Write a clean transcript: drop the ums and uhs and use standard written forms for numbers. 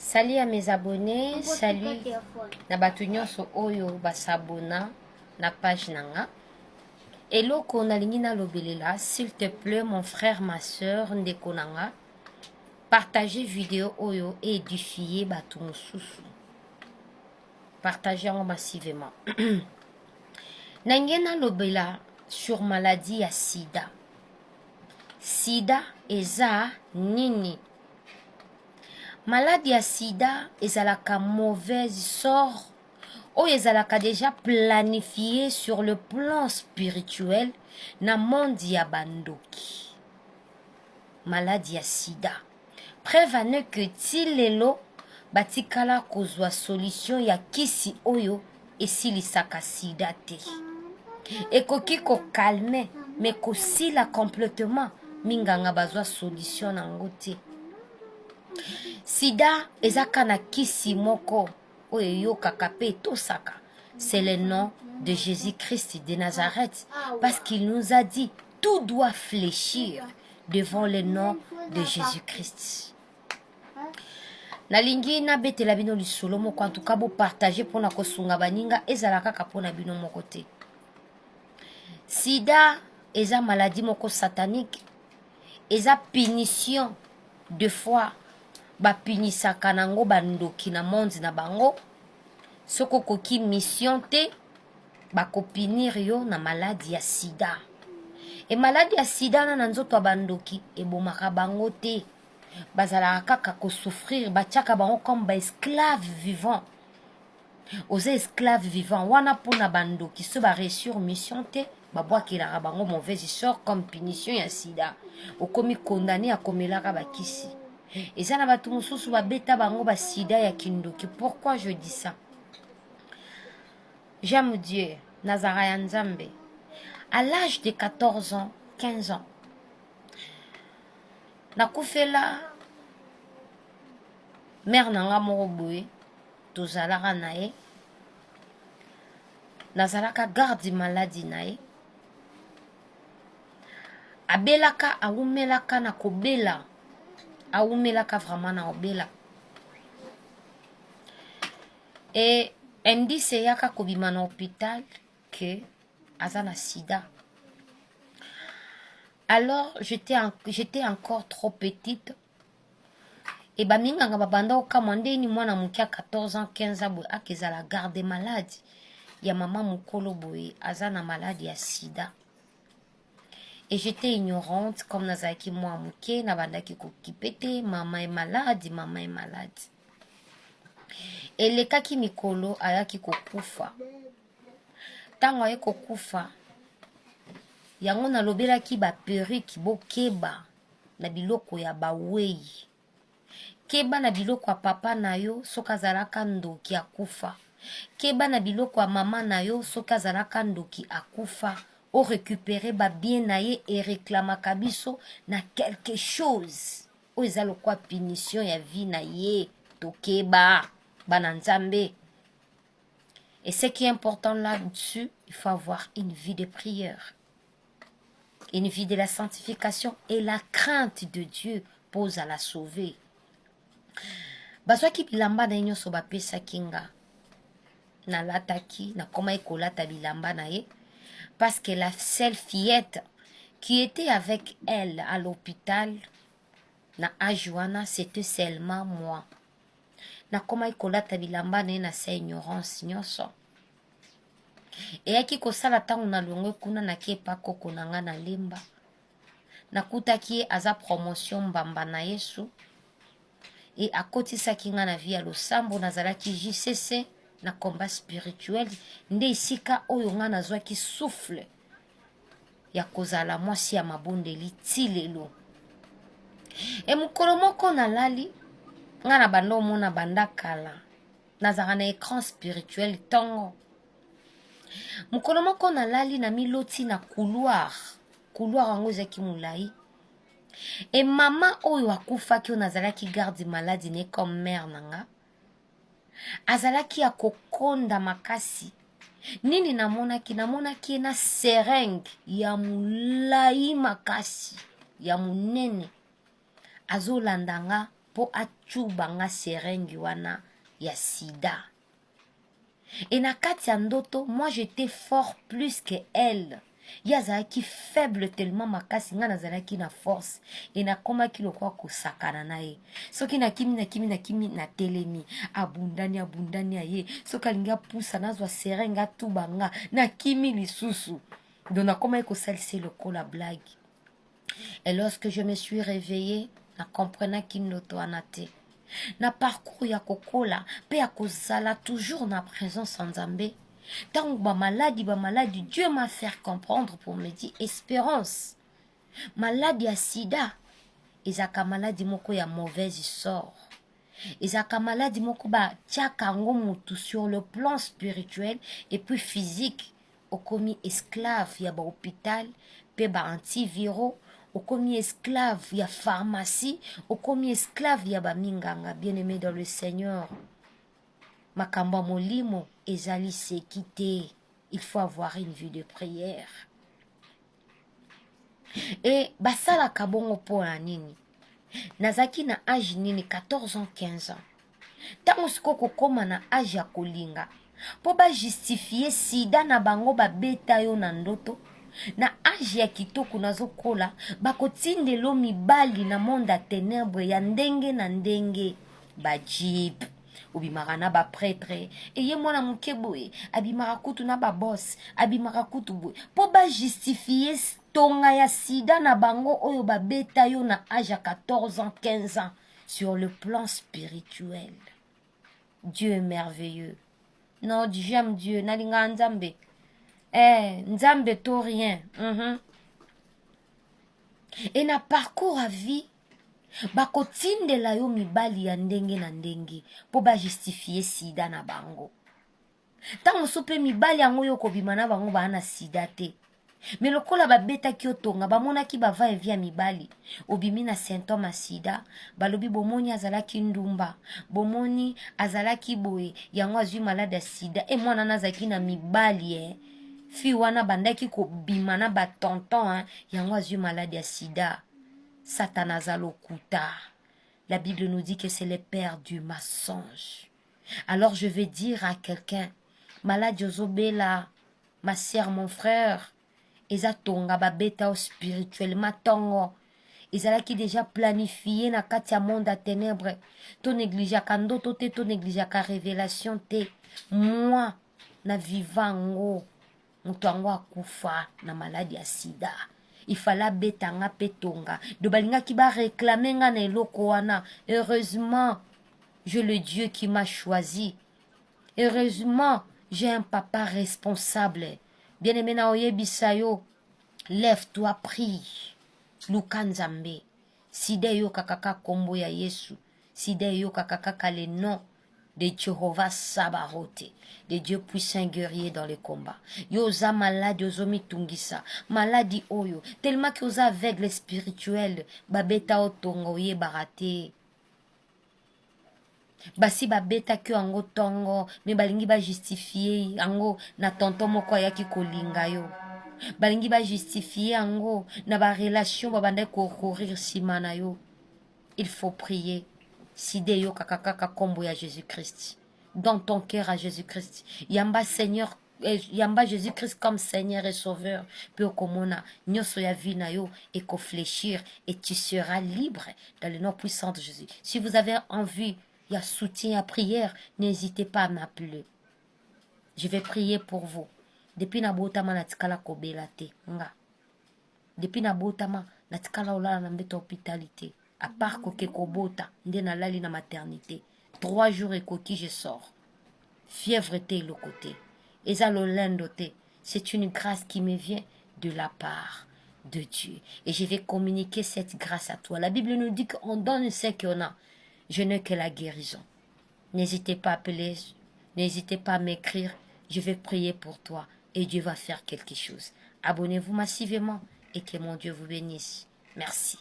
Salut à mes abonnés, salut na bato nyonso oyo basabona na page na nga. Eloko nalingi nalobelela, s'il te plaît mon frère, ma soeur, ndeko na nga, partager video oyo e édifier bato mosusu. Partager yango massivement. Nange nalobela sur maladie ya sida. Sida eza nini? Maladi ya sida ezalaka mauvaise sort oyo ezalaka deja planifie sur le plan spirituel na monde ya bandoki. Maladi ya sida. Preuve en est que ti lelo batikala kozwa solution ya kisi oyo esilisaka sida te. Ekoki kokalme me kosila complètement minganga bazwa solution nango te. Sida eza ka na kisi moko oyo eyokaka mpe etosaka, c'est le nom de Jésus-Christ de Nazareth, parce qu'il nous a dit tout doit fléchir devant le nom de Jésus-Christ. Nalingi nabetela bino lisolo moko, en tout cas bopartage mpona kosunga baninga, ezala kaka mpona bino moko te. Sida eza maladie moko satanique, eza punition. De fois bapinisaka nango bandoki na monde na bango. Soki okoki mission te, bakopinir yo na maladi ya sida. E maladi ya sida na nzoto ya bandoki ebomaka bango te, bazalaka kaka kosouffrir, batiaka bango comme baesclave vivant. Oza esclave vivant wana mpona bandoki. So baréussir mission te, babwakelaka bango mauvaise sort comme punition ya sida. Okomi condamné ya komelaka bakisi. Eza na bato mosusu babeta bango basida ya kindoki. Pourquoi je dis ça? J'aime Dieu, nazara ya Nzambe. À l'âge de 14 ans, 15 ans, nakufela mère na nga moko boye, tozalaka na ye, nazalaka garde maladi na ye. Abelaka, awumelaka na kobela, awumelaka vraiment na kobela. E indice eyaka kobima na hôpital que aza na sida. Alors j'étais encore trop petite. E baminganga babanda kokamwa ndeni mwana moke ya 14 ans, 15 ans boye akezala garde maladi ya mama mokolo boye, aza na maladi ya sida. Et j'étais ignorante, comme nazalaki mwa moke, nabandaki kokipe te, mama e maladi, mama e maladi. Elekaki mikolo, ayaki kokufa. Ntango aye kokufa, yango nalobelaki baperruque, bokeba na biloko ya bawei, keba na biloko ya papa na yo soki azalaka ndoki akufa, keba na biloko ya mama na yo soki azalaka ndoki akufa. Orécupere babien na ye, ereklamaka biso na quelque chose oyo eza lokwa punition ya vie na ye. Tokeba bana Nzambe. Et ce qui est important là-dessus, il faut avoir une vie de prière, une vie de la sanctification et la crainte de Dieu pose à la sauver. Bazwaki bilamba na ye nyonso, bapesaki nga, nalataki, nakomaki kolata bilamba na ye, parce que la seule fillette qui était avec elle à l'hôpital na âge wana, c'était seulement moi. Nakomaki kolata bilamba na ye na sa ignorance nyonso. Eyaki kosala ntango nalongwe kuna, naki epa koko na nga na Lemba, nakutaki ye aza promotion mbamba na Yesu e akotisaki nga na vie ya losambo. Nazalaki JCC na combat spirituel, nde esika oyo nga nazwaki souffle ya kozala mwasi ya mabondeli ti lelo. E mokolo moko nalali, nga na banda omona banda kala, nazalaka na écran spirituel ntongo. Mokolo moko nalali, na miloti na couloir. Couloir yango ezalaki molai. E mama oyo akufaki, oyo nazalaki garde maladi ne comme mère na nga, azalaki ya kokonda makasi. Nini namonaki? Namonaki ye na seringue ya molai makasi, ya monene, azolanda nga. mpo acuba nga seringue wana ya sida. Et na kati ya ndoto, moi j'étais fort plus que elle. Ye azalaki faible tellement makasi, nga nazalaki na force e nakomaki lokola kosakana na ye. Soki nakimi, nakimi, nakimi, natelemi, abundani, abundani, aye soki alingi apusa, nazwa seringue atuba nga, nakimi lisusu. Donc nakomaki kosalisa ye lokola blague. Et lorsque je me suis réveillée, nakomprenaki ndoto wana te. Na parcours ya kokola mpe ya kozala toujours na présence ya Nzambe, ntango bamaladi bamaladi, Dieu m'a fait comprendre pour me dire: Espérance, maladi ya sida ezalaka maladi moko ya mauvaise sort, ezalaka maladi moko batiaka yango motu sur le plan spirituel et puis physique. Okomi esclave ya bahôpital mpe baantiviraux, okomi esclave ya pharmacie, okomi esclave ya baminganga. Bien aimé dans le Seigneur, makambo ya molimo ezali seki te. Il faut avoir une vie de prière. E basalaka bongo mpo na nini? Nazalaki na age nini? 14 ans, 15 ans. Ntango sikoyo kokóma na age ya kolinga, mpo bajustifie sida na bango, babeta yo na ndoto. Na age ya kitoko nazokola, bakotindela mibali na monde ya ténèbre ya ndenge na ndenge, bajeep, obimaka na baprêtre. Eye mwana moke boye abimaka kutu na baboss, abimaka kutu boye mpo bajustifie tonga ya sida na bango oyo babeta yo na age ya 14 ans, 15 ans, sur le plan spirituel. Dieu est merveilleux. Non, j'aime Dieu, nalingaka Nzambe. Nzambe to rien. E na parcours ya vie, bakotindela yo mibali ya ndenge na ndenge mpo bajustifie sida na bango. Ntango mosusu mpe mibali yango oyo kobima na bango baa na sida te, mais lokola babetaki yo tonga, bamonaki bava evi ya mibali, obimi na symptôme ya sida, balobi: "Bomoni, azalaki ndumba, bomoni, azalaki boye, yango azwi maladi ya sida." E mwana na azalaki na mibali, fille wana bandaki kobima na batonton, yango azwi maladi ya sida. Satana aza lokuta. La Bible nous dit que c'est le père du mensonge. Alors je vais dire à quelqu'un: maladi ozobela, ma sœur, mon frère, eza tonga babeta yo spirituellement. Ntongo ezalaki déjà planifié na kati ya monde ya ténèbre. Tonégligeaka ndoto te, tonégligeaka révélation te. Moi na viva yango, moto yango akufa na maladi ya sida, ifale abeta nga mpe tonga do balingaki baréclame nga na eloko wana. Heureusement, j'ai le Dieu qui m'a choisi. Heureusement, j'ai un papa responsable. Bien aimé, na oyebisa yo: lève toi, prie, luka Nzambe. Sida eyokaka kaka nkombo ya Yesu. Sida eyokaka kaka le nom de Jéhovah Sabaoth, de Dieu puissant guerrier dans le combat. Yo oza maladi, ozomitungisa maladi oyo tellement que oza aveugle spirituel. Babeta otonga, oyebaka te. Basi babetaki yango ntongo, mais balingi bajustifie yango na tonton moko ayaki kolinga yo, balingi bajustifie yango na barelation babandaki kocourir nsima na yo. Il faut prier. Sida eyokaka kaka nkombo ya Jésus Christ. Dans ton cœur à Jésus Christ, yamba Seigneur, yamba Jésus Christ comme Seigneur et Sauveur, mpe okomona nyonso ya vie na yo ekofléchir et tu seras libre dans le nom puissant de Jésus. Si vous avez envie ya soutien ya prière, n'hésitez pas à m'appeler, je vais prier pour vous. Depuis nabotama, natikala kobela te. Nga depuis nabotama, natikala olala na mbeto ya hôpital te, à part koke kobota nde nalali na maternité 3 jours ekoki, je sors. Fièvre te, eloko te, eza lolendo te. C'est une grâce qui me vient de la part de Dieu et je vais communiquer cette grâce à toi. La Bible nous dit qu'on donne ce qu'on a. Je n'ai que la guérison. N'hésitez pas à appeler, n'hésitez pas à m'écrire. Je vais prier pour toi et Dieu va faire quelque chose. Abonnez-vous massivement et que mon Dieu vous bénisse. Merci.